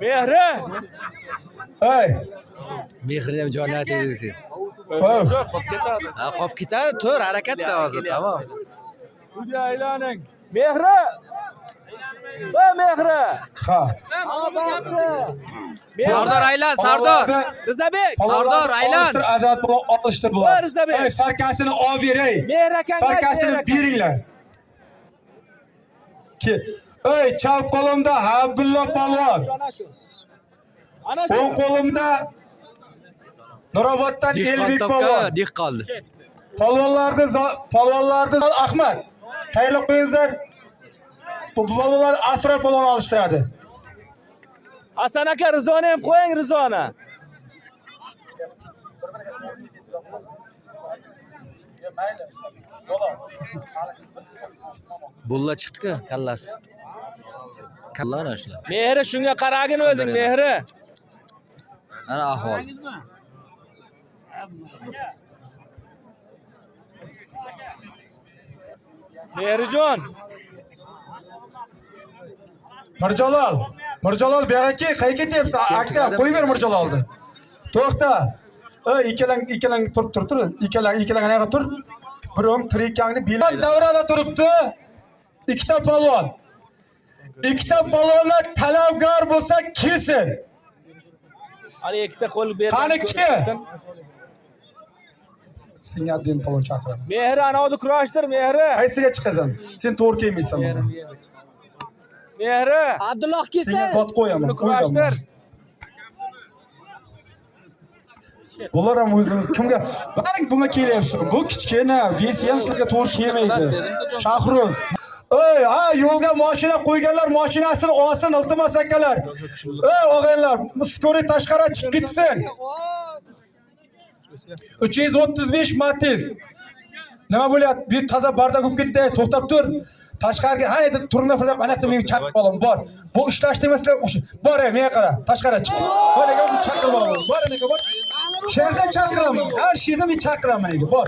Mehri. Ey, Mehrini ham jonini tegdi sen. Oh. Yo'q, qolib ketadi. Ha, qolib ketadi, tur, harakat qil hozir, tamom. Sudya aylaning. Mehri. Va Mehri. Ha. Mehri. Sardor aylan, Sardor. Rizabek. Sardor, aylan. Olishtir, Azat bilan olishtir bular. Voy, Rizabek. Ey, sarkasini olib beray. Mehri akangga ayt, Sarkasini Mehri aka. beringlar. Ki, ey, chap qo'limda Abdulla polvon. Ana shu. Ana shu. O'ng qo'limda Nuroboddan Dehqon Elbek topgan, polvon. dehqonli. Polvonlarni polvonlarni Ahmad tayyorlab qo'yinglar. Bu polvonlar Asra polvon olishtiradi. Hasan aka Rizoni ham qo'ying Rizoni. Bulla chiqdi-ku, kallasi. Kalla ana shular. Mehri shunga qaragin o'zing Mehri. Ana ahvol. Mehrijon. Mirjalol, Mirjalol bu yoqqa kel, qayerga ketyapsan? Akam, qo'yib ber Mirjalolni. To'xta. Ey, ikkalang, ikkalang turib tur, tur. Ikkalang, ikkalang anaqa tur. Bir o'ng tirikangni bilan davrada turibdi. Ikkita polvon. Ikkita polvonlar talabgor bo'lsa kelsin. Hali ikkita qo'l berdi. Qani ki? Senga Abdin polvon chaqiraman. Mehri anavi kurashtir Mehri. Qaysiga chiqasan? Sen to'g'ri kelmaysan buni. Mehri. Abdulloh Senga dod qo'yaman. Buni kurashtir. Bular ham o'zimiz kimga baring bunga kelyapsiz. Bu kichkina, vesi ham sizlarga to'g'ri kelmaydi. Shahruz. Ey, ha, yo'lga mashina qo'yganlar mashinasini olsin, iltimos akalar. Ey, og'aylar, skoriy tashqari chiqib ketsin. 335 Matiz. Nima bo'lyapti? Bir toza bardak bo'lib ketdi, to'xtab tur. Tashqariga ha endi turna fırlab ana yerda men chaqib olaman, bor. Bu ishlashni emaslar, o'sha bor, ey, menga qara, tashqari chiq. Bor, aka, chaqirib olaman. Bor, aka, bor. Shayxga chaqiraman. Har shayda men chaqiraman aka, bor.